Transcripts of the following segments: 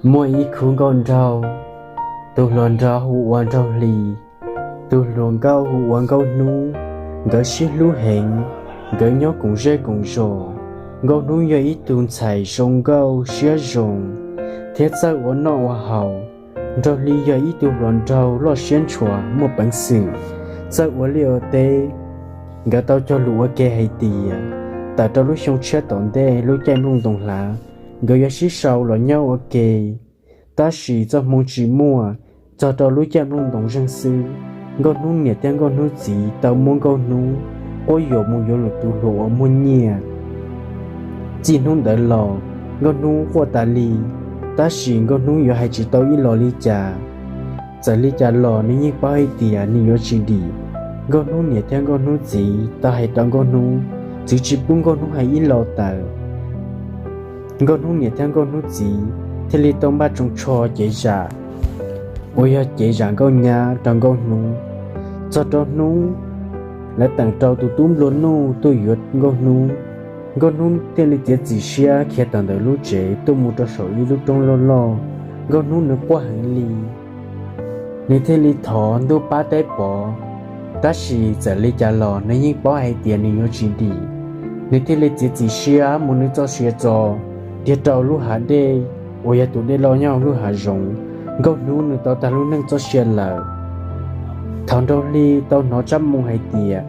Muaj ib khub nkauj nraug, tus hluas nraug hu ua Nraug Hli, tus hluas nkauj hu ua Nkauj Hnub. Nkawd sib hlub heev, nkawd nyob koom zej koom zos. Nkauj Hnub yog ib tug ntxhais zoo nkauj siab zoo thiab txawj ua noj ua haus. Nraug Hli yog ib tug hluas nraug loj siab ntshua muaj peev xwm, txawj ua liaj ua teb. Nkawd tau cog lus ua ke hais tias tawm rau lub xyoo tshiab tom ntej lub caij nplooj ntoos hlav, nkawd yuav sib sau los nyob ua ke. Tab sis txoj hmoo tsis muaj, txog rau lub caij nplooj ntoos zeeg xwb, Nkauj Hnub niam thiab Nkauj Hnub txiv tau muab Nkauj Hnub quab yuam mus yuav lwm tus hluas uas muaj nyiaj. Txij hnub ntawd los, Nkauj Hnub quaj tas li, tab sis Nkauj Hnub yuav hais tsis tau ib los li cas. Txawm li cas los nws yeej paub hais tias nws yuav tsis dim. Nkauj Hnub niam thiab Nkauj Hnub txiv tau hais rau Nkauj Hnub, txwv tsis pub Nkauj Hnub hais ib los tawm. Nkauj Hnub niam thiab Nkauj Hnub txiv thiaj li tau npaj tsoos tsho cev zam uas yog cev zam nkauj nyab rau Nkauj Hnub. Txog rau hnub lawv teem rau tus tub nplua nuj tuaj yuav Nkauj Hnub, Nkauj Hnub thiaj li txiav txim siab khiav tawm ntawm lub tsev tuaj mus rau saum ib lub roob loj loj. Nkauj Hnub nws quaj heev li, nws thiaj li thov ntuj pab teb pov. Tab sis txawm li cas los nws yeej paub hais tias nws yuav tsis dim, nws thiaj li txiav txim siab muab nws txoj sia txo kiag rau lub hav dej uas yog tus dej loj nyob lub hav zoov. Nkauj Hnub nws tau tag lub neej txoj sia lawm. Thaum Nraug Hli tau hnov tshaj moo hais tias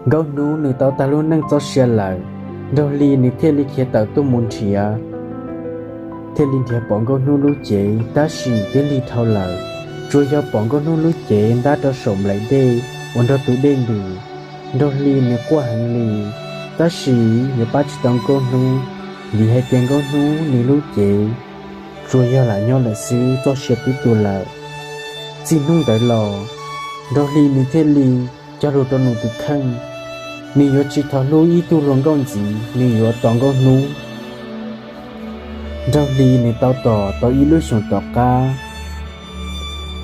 Nkauj Hnub nws tau tag lub neej txoj sia lawm, Nraug Hli nws thiaj li khiav tawm tuaj mus nrhiav, thiaj li nrhiav pom Nkauj Hnub lub cev, tab sis twb lig dhau lawm, tsuas yog pom Nkauj Hnub lub cev ntab rau saum nplaim dej uas nrog tus dej ntws. Nraug Hli nws quaj heev li, tab sis yuav pab tsis tau Nkauj Hnub, vim hais tias Nkauj Hnub nws lub cev tsuas yog lam nyob lawm xwb, txoj sia twb tu lawm. Txij hnub ntawd los, Nraug Hli nws thiaj li cog lus rau nws tus kheej, nws yuav tsis thov hlub ib tug hluas nkauj ntxiv, nws yuav tos Nkauj Hnub. Nraug Hli nws tau tos tau ib lub xyoos tom qab,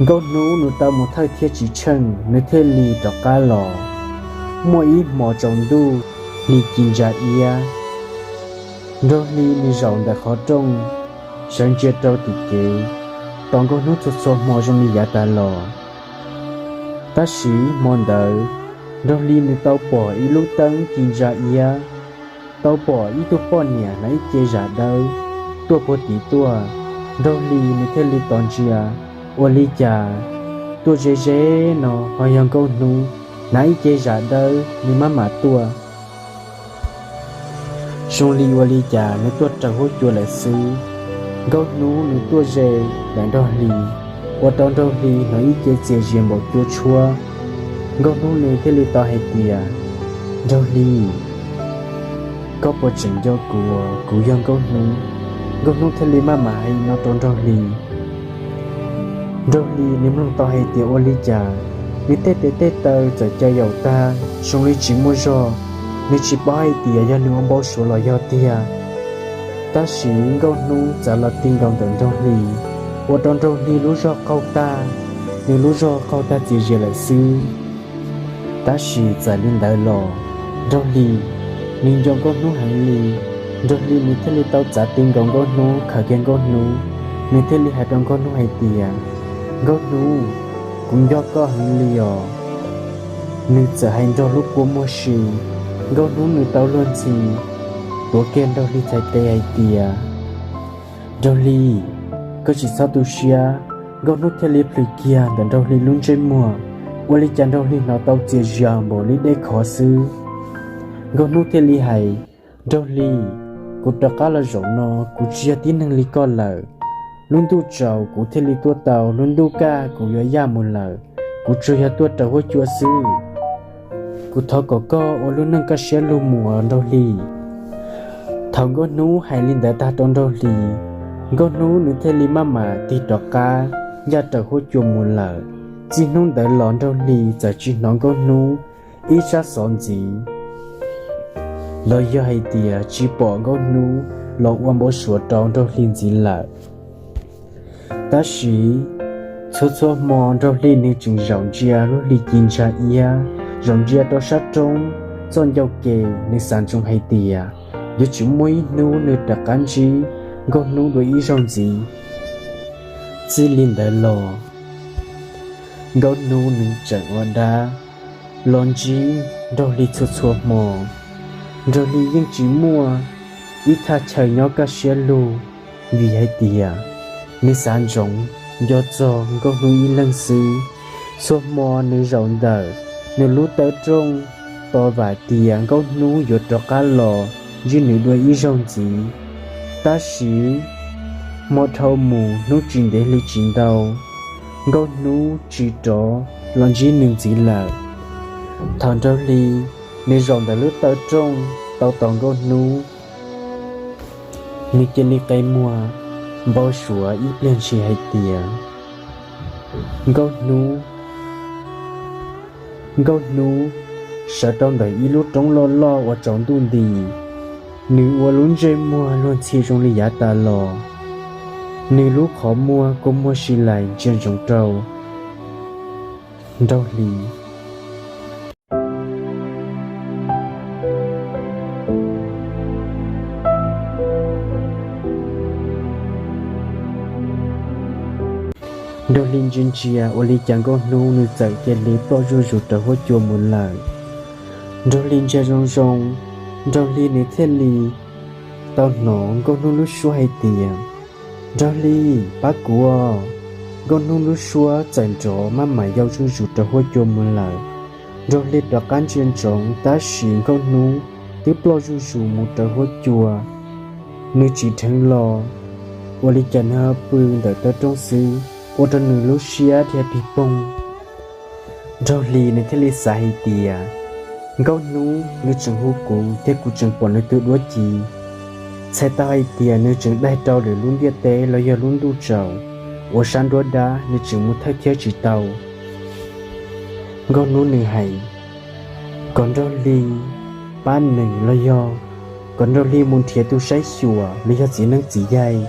Nkauj Hnub nws tau mus thawj thiab tsis tsheej, nws thiaj li rov qab los. Muaj ib hmo tsaus ntuj, hli ci ntsa iab, Nraug Hli nws zaum ntawm qhov rooj, sawv ntsia rau tim kev, tos Nkauj Hnub txhua txhua hmo zoo li yav tas los. Tab sis hmo ntawd, Nraug Hli nws tau pom ib lub teeb ci ntsa iab, tau pom ib tug poj niam hnav ib ce zam dawb tuaj puag tim tuaj. Nraug Hli nws thiaj li tos ntsia, ua li cas tuaj ze ze no ho yog Nkauj Hnub hnav ib ce zam dawb nws maj mam tuaj. Zoo li ua li cas nws tuaj raws huab cua lawm xwb. Nkauj Hnub nws tuaj ze ntawm Nraug Hli, ua rau Nraug Hli hnov ib ce txias zias npaum cua tshuab. Nkauj Hnub nws thiaj li tau hais tias, Nraug Hli, koj puas tseem nco kuv, kuv yog Nkauj Hnub? Nkauj Hnub thiaj li maj mam hais no rau Nraug Hli. Nraug Hli nws mloog tau hais tias ua li cas nws tej tes tej taw txawm cav yaum tag zoo li tsis muaj zog, nws tsis paub hais tias yog nws ua npau suav los yog tiag. Tab sis Nkauj Hnub txav los ti nkaus ntawm Nraug Hli, ua rau Nraug Hli lub zog qaug tag, nws lub zog qaug tag txias zias lawm xwb. Tab sis txawm li ntawd los, Nraug Hli nws nco Nkauj Hnub heev li. Nraug Hli nws thiaj li tau txav ti nkaus Nkauj Hnub, khawm kiag Nkauj Hnub, nws thiaj li hais rau Nkauj Hnub hais tias, Nkauj Hnub, kuv nco koj heev li os. Nws txawm hais nrog lub kua muag si. Nkauj Hnub nws tau luag ntxhi tuav kiag Nraug Hli txhais tes hais tias, Nraug Hli, koj tsis txhob tu siab. Nkauj Hnub thiaj li plhws kiag ntawm Nraug Hli lub ntsej muag, ua li cas Nraug Hli hnov tau txias zias npaum li dej khov xwb. Nkauj Hnub thiaj li hais, Nraug Hli, kuv rov qab los zaum no kuv tsis yog tib neeg li koj lawm. Lub ntuj tsaus kuv thiaj li tuaj tau, lub ntuj kaj kuv yuav yaj mus lawm, kuv tsuas yog tuaj raws huab cua xwb. Kuv thov kom koj ua lub neej kaj siab lug mus os Nraug Hli. Thaum Nkauj Hnub hais li ntawd tag rau Nraug Hli, Nkauj Hnub nws thiaj li maj mam tig rov qab ncaj raws huab cua mus lawm. Txij hnub ntawd los Nraug Hli txawm tsis hnov Nkauj Hnub ib sab xov ntxiv los yog hais tias tsis pom Nkauj Hnub los ua npau suav rau Nraug Hli ntxiv lawm. Tab sis txhua txhua hmo Nraug Hli nws tseem zaum ntsia lub hli ci ntsa iab, zaum ntsia rau sab roob txoj ncauj ke, nws xav ntsoov hais tias yuav tsum muaj ib hnub nws rov qab ntsib Nkauj Hnub dua ib zaug ntxiv. Txij li ntawd los, Nkauj Hnub nws tseem ua dab los ntsib Nraug Hli txhua txhua hmo. Nraug Hli yeej tsis muaj ib thaj chaw nyob kaj siab lug, vim hais tias nws xav ntsoov nco txog Nkauj Hnub ib leeg xwb. Txhua hmo nws zaum ntawm nws lub tawm rooj tos vam tias Nkauj Hnub yuav rov qab los ntsib nws dua ib zaug ntxiv. Tab sis hmo dhau mus hnub tsis ntev hli tsis ntau, Nkauj Hnub tsis rov los ntsib nws ntxiv lawm. Thaum Nraug Hli nws zaum ntawm lub tawm rooj tau tos Nkauj Hnub, nws cia li qe muag npau suav ib pliag ntshis hais tias Nkauj Hnub, Nkauj Hnub sawv rau ntawm ib lub roob loj loj uas tsaus ntuj nti. Nws ua lub ntsej muag luag ntxhi zoo li yav tas los. Nws lub qhov muag kua muag si lais ntsia ntsoov rau Nraug Hli. Nraug Hli ntsia ntsia ua li cas Nkauj Hnub nws txawm cia li ploj zuj zus rau huab cua mus lawm. Nraug Hli ntsia zoo zoo, Nraug Hli nws thiaj li tau hnov Nkauj Hnub lub suab hais tias, Nraug Hli, pab kuv os. Nkauj Hnub lub suab txawm nrov maj mam yau zuj zus rau huab cua mus lawm. Nraug Hli rov qab ntsia ntsoov tab sis Nkauj Hnub twb ploj zuj zus mus rau huab cua. Nws tsim dheev los, ua li cas nws ho pw ntawm tawm rooj xwb, ua rau nws lub siab dhia pig poog. Nraug Hli nws thiaj li xav hais tias, Nkauj Hnub nws tseem hu kuv thiab kuv tseem pom nws tus duab ci. Txhais tau hais tias nws tseem daig rau lwm lub ntiaj teb los yog lub ntuj tsaus uas sab nruab dab, nws tseem mus thawj thiab tsis tau. Nkauj Hnub nws hais kom Nraug Hli pab nws los yog kom Nraug Hli mus nrhiav tus saib xyuas los yog txiv neeb txiv yaig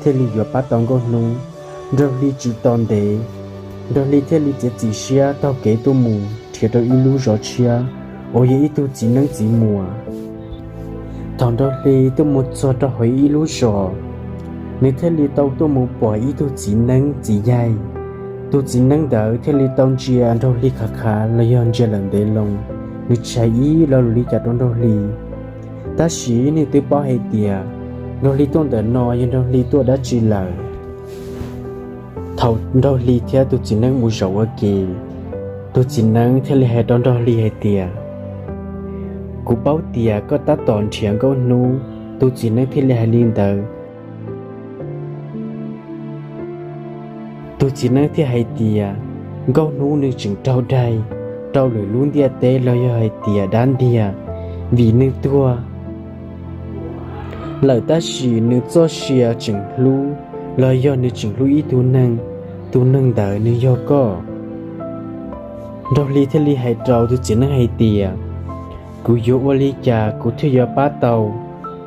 thiaj li yuav pab tau Nkauj Hnub. Nraug Hli tsis tos ntev, Nraug Hli thiaj li txiav txim siab taug kev tuaj mus nrhiav rau ib lub zos tshiab uas yog ib tug txiv neeb txiv muas. Thaum Nraug Hli tuaj mus txog rau hauv ib lub zos, nws thiaj li tau tuaj mus pom ib tug txiv neeb txiv yaig. Tus txiv neeb ntawd thiaj li tau ntsia Nraug Hli qhav qhav los yog ntsia lawm ntev loo, nws tsis hais ib lo lus li cas rau Nraug Hli. Tab sis nws twb paub hais tias Nraug Hli tuaj ntawm no yog Nraug Hli tuaj dab tsi lawm. Thaum Nraug Hli thiab tus txiv neeb mus zaum ua ke, tus txiv neeb thiaj li hais rau Nraug Hli hais tias, Kuv paub tias koj tab tom nrhiav Nkauj Hnub. Tus txiv neeb thiaj li hais li ntawd. Tus txiv neeb thiaj hais tias, Nkauj Hnub nws tseem raug daig rau lwm lub ntiaj teb los yog hais tias dab ntiag, vim nws tuag lawm tab sis nws txoj sia tseem hlub los yog nws tseem hlub ib tug neeg, tus neeg ntawd nws yog koj. Nraug Hli thiaj li hais rau tus txiv neeb hais tias, Kuv yuav ua li cas kuv thiaj yuav pab tau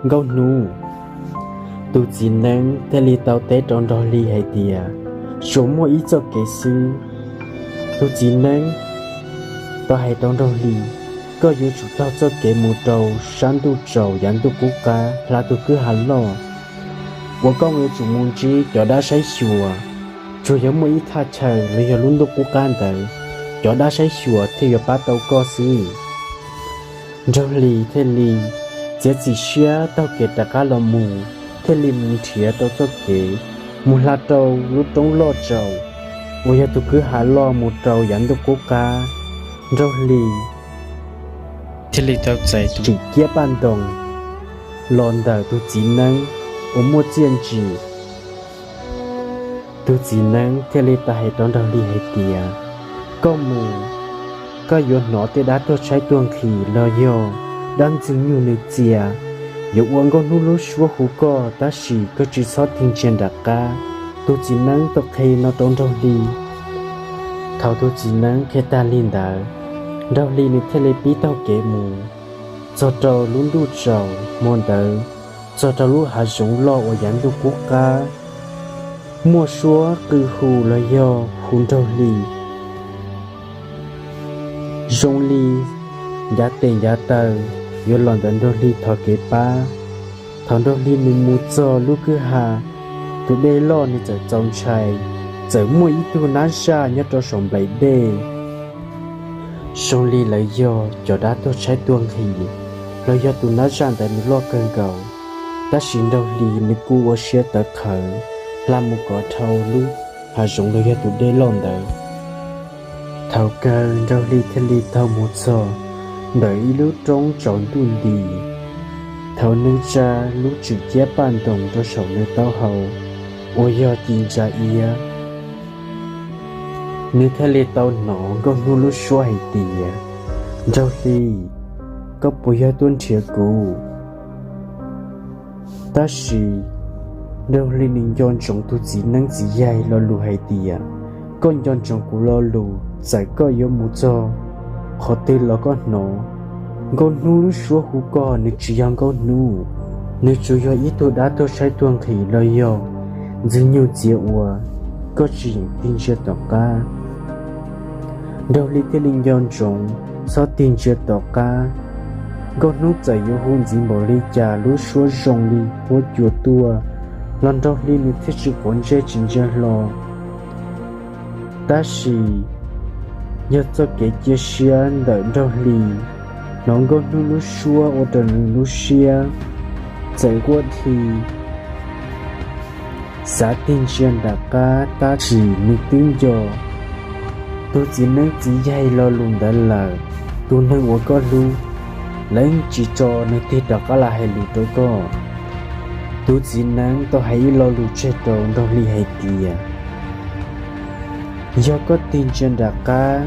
Nkauj Hnub? Tus txiv neeb thiaj li tau teb rau Nraug Hli hais tias, Tsuas muaj ib txoj kev xwb. Tus txiv neeb tau hais rau Nraug Hli, Koj yuav tsum taug txoj kev mus rau sab ntuj tsaus yav ntuj qub qab hla tus kwj ha loj uas koj yuav tsum mus ntsib cov dab saib xyuas. Tsuas yog muaj ib thaj chaw los yog lub ntuj qub qab ntawd, cov dab saib xyuas thiaj yuav pab tau koj xwb. Nraug Hli thiaj li txiav txim siab taug kev rov qab los mus, thiaj li mus nrhiav rau txoj kev mus hla rau lub roob loj tsaus uas yog tus kwj ha loj mus rau yav ntuj qub qab. Nraug Hli thiaj li tau txais tus tsim ciab paj ntoos los ntawm tus txiv neeb uas muaj txiaj ntsim. Tus txiv neeb thiaj li tau hais rau Nraug Hli hais tias, Koj mus, koj yuav hnov tej dab tuag tshaib tuag nqhis los yog dab ntxwg nyoog nws txia, yuav ua Nkauj Hnub lub suab hu koj, tab sis koj tsis txhob tig ntsia nram qab. Tus txiv neeb tau qhia no rau Nraug Hli. Thaum tus txiv neeb qhia tag li ntawd, Nraug Hli nws thiaj li pib taug kev mus txog rau lub ntuj tsaus hmo ntawd, txog rau lub hav zoov loj uas yav ntuj qub qab. Muaj suab qw hu los yog hu Nraug Hli zoo li ncav tes ncav taw yuav los ntawm Nraug Hli thov kev pab. Thaum Nraug Hli nws mus txog lub kwj ha, tus dej loj nws txawm txaus ntshai, txawm muaj ib tug nab zaj nyob rau saum nplaim dej. Zoo li lawv yog cov dab tuag tshaib tuag nqhis los yog tus nab zaj ntawd nws loj kawg nkaus, tab sis Nraug Hli nws kuj ua siab tawv qhawv hla mus kom dhau lub hav zoov los yog tus dej loj ntawd. Thaum kawg Nraug Hli thiaj li taug mus txog ntawm ib lub roob tsaus ntuj nti. Thaum nws tsa lub tswm ciab paj ntoos rau saum nws taub hau uas yog ci ntsa iab, nws thiaj li tau hnov Nkauj Hnub lub suab hais tias, Nraug Hli, koj puas yog tuaj nrhiav kuv? Tab sis Nraug Hli nws nco ntsoov tus txiv neeb txiv yaig lo lus hais tias, koj nco ntsoov kuv lo lus, txawm koj yuav mus txog qhov twg los koj hnov Nkauj Hnub lub suab hu koj, nws tsis yog Nkauj Hnub, nws tsuas yog ib tug dab tuag tshaib tuag nqhis los yog ntxwg nyug txiav uas koj tsis yeem tig ntsia tom qab. Nraug Hli thiaj li nco ntsoov txhob tig ntsia tom qab. Nkauj Hnub txawm yuav hu ntxiv npaum li cas, lub suab zoo li huab cua tuaj los Nraug Hli nws thiaj tsis quav ntsej tsis ntsia hlo. Tab sis yog txoj kev cia siab ntawm Nraug Hli hnov Nkauj Hnub lub suab ua rau nws lub siab txawm quaj dhi, xav tig ntsia nram qab tab sis nws twb nco tus txiv neeb txiv yaig lo lus ntawd lawm. Tus neeg uas koj hlub, lawv tsis tso nws tig rov qab los hais lus rau koj. Tus txiv neeb tau hais ib lo lus tseg rau Nraug Hli hais tias, yog koj tig ntsia nram qab,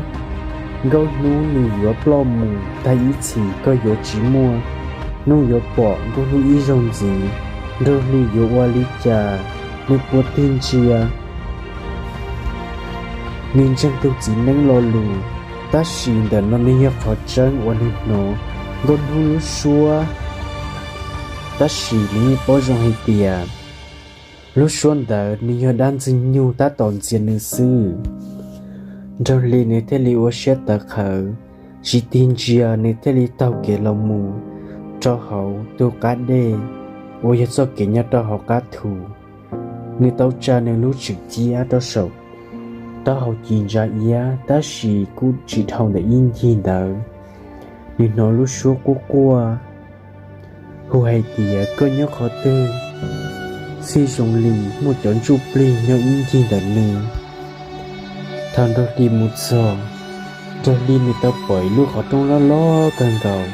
Nkauj Hnub nws yuav ploj mus tag ib txhis, koj yuav tsis muaj hnub yuav pom Nkauj Hnub ib zaug ntxiv. Nraug Hli yuav ua li cas, nws puas tig ntsia? Nws ntseeg tus txiv neeb lo lus, tab sis ntawm no nws yog qhov tseeb uas nws hnov Nkauj Hnub lub suab. Tab sis nws yeej paub zoo hais tias lub suab ntawd nws yog dab ntxwg nyug tab tom ntxias nws xwb. Nraug Hli nws thiaj li ua siab tawv qhawv, tsis tig ntsia, nws thiaj li taug kev los mus rau hauv tus qab dej uas yog txoj kev nyob rau hauv qab thu. Nws tau tsa nws lub tswm ciab rau saum taub hau ci ntsa iab, tab sis kuj tsis dhau ntawm ib ncig ntawd, nws hnov lub suab quaj quaj hu hais tias, koj nyob qhov twg? Txij zoo li muaj cov ntsuj plig nyob ib ncig ntawm nws. Thaum Nraug Hli mus txog, Nraug Hli nws tau pom ib lub qhov rooj loj loj kawg nkaus,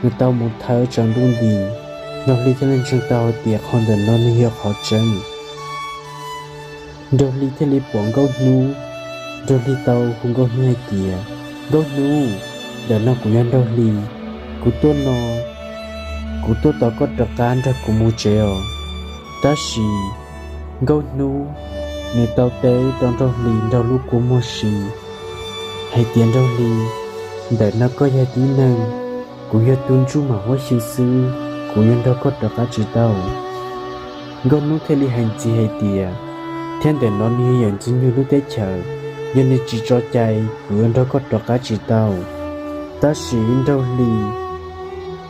nws tau mus thawb tsaus ntuj nti. Nraug Hli thiaj li ntseeg tau hais tias qhov ntawm no nws yog qhov tseeb. Nraug Hli thiaj li pom Nkauj Hnub. Nraug Hli tau hu Nkauj Hnub hais tias, Nkauj Hnub, ntawm no kuv yog Nraug Hli, kuv tuaj no, kuv tuaj tos koj rov qab nrog kuv mus tsev os. Tab sis Nkauj Hnub nws tau teb rau Nraug Hli nrog lub kua muag si hais tias, Nraug Hli, ntawm no koj yog tib neeg, kuv yog tus ntsuj mam huab xyw xwb, kuv yuav nrog koj rov qab tsis tau. Nkauj Hnub thiaj li hais ntxiv hais tias, thiab ntawm no nws yog yawm Ntxwg Nyug lub teb chaws, yog nws tsis tso cai kuv yuav nrog koj rov qab tsis tau. Tab sis Nraug Hli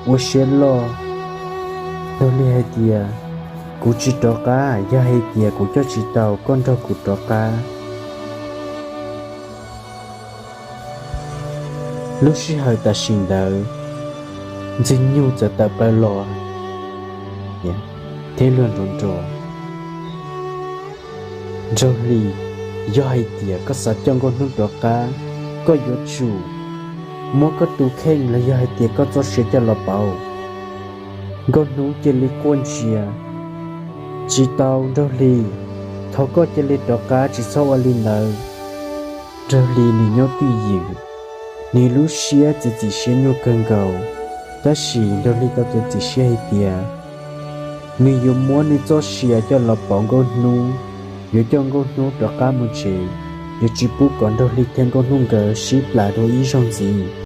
ua siab loj, Nraug Hli hais tias, kuv tsis rov qab, yog hais tias kuv coj tsis tau koj nrog kuv rov qab. Lub sij hawm tam sim ntawd, Ntxwg Nyug txawm tawm plaws los thiab luag nrov nrov, Nraug Hli, yog hais tias koj xav coj Nkauj Hnub rov qab, koj yuav tsum muab koj tus kheej los yog hais tias koj txoj sia coj los pauv. Nkauj Hnub cia li quaj ntsia, tsis tau Nraug Hli, thov koj cia li rov qab, tsis txhob ua li ntawd. Nraug Hli nws nyob twj ywm, nws lub siab txiav txim siab nyuaj kawg nkaus, tab sis Nraug Hli tau txiav txim siab hais tias nws yuav muab nws txoj sia coj los pauv Nkauj Hnub, yuav coj Nkauj Hnub rov qab mus tsev, yuav tsis pub kom Nraug Hli thiab Nkauj Hnub nkawd sib plam dua ib zaug ntxiv.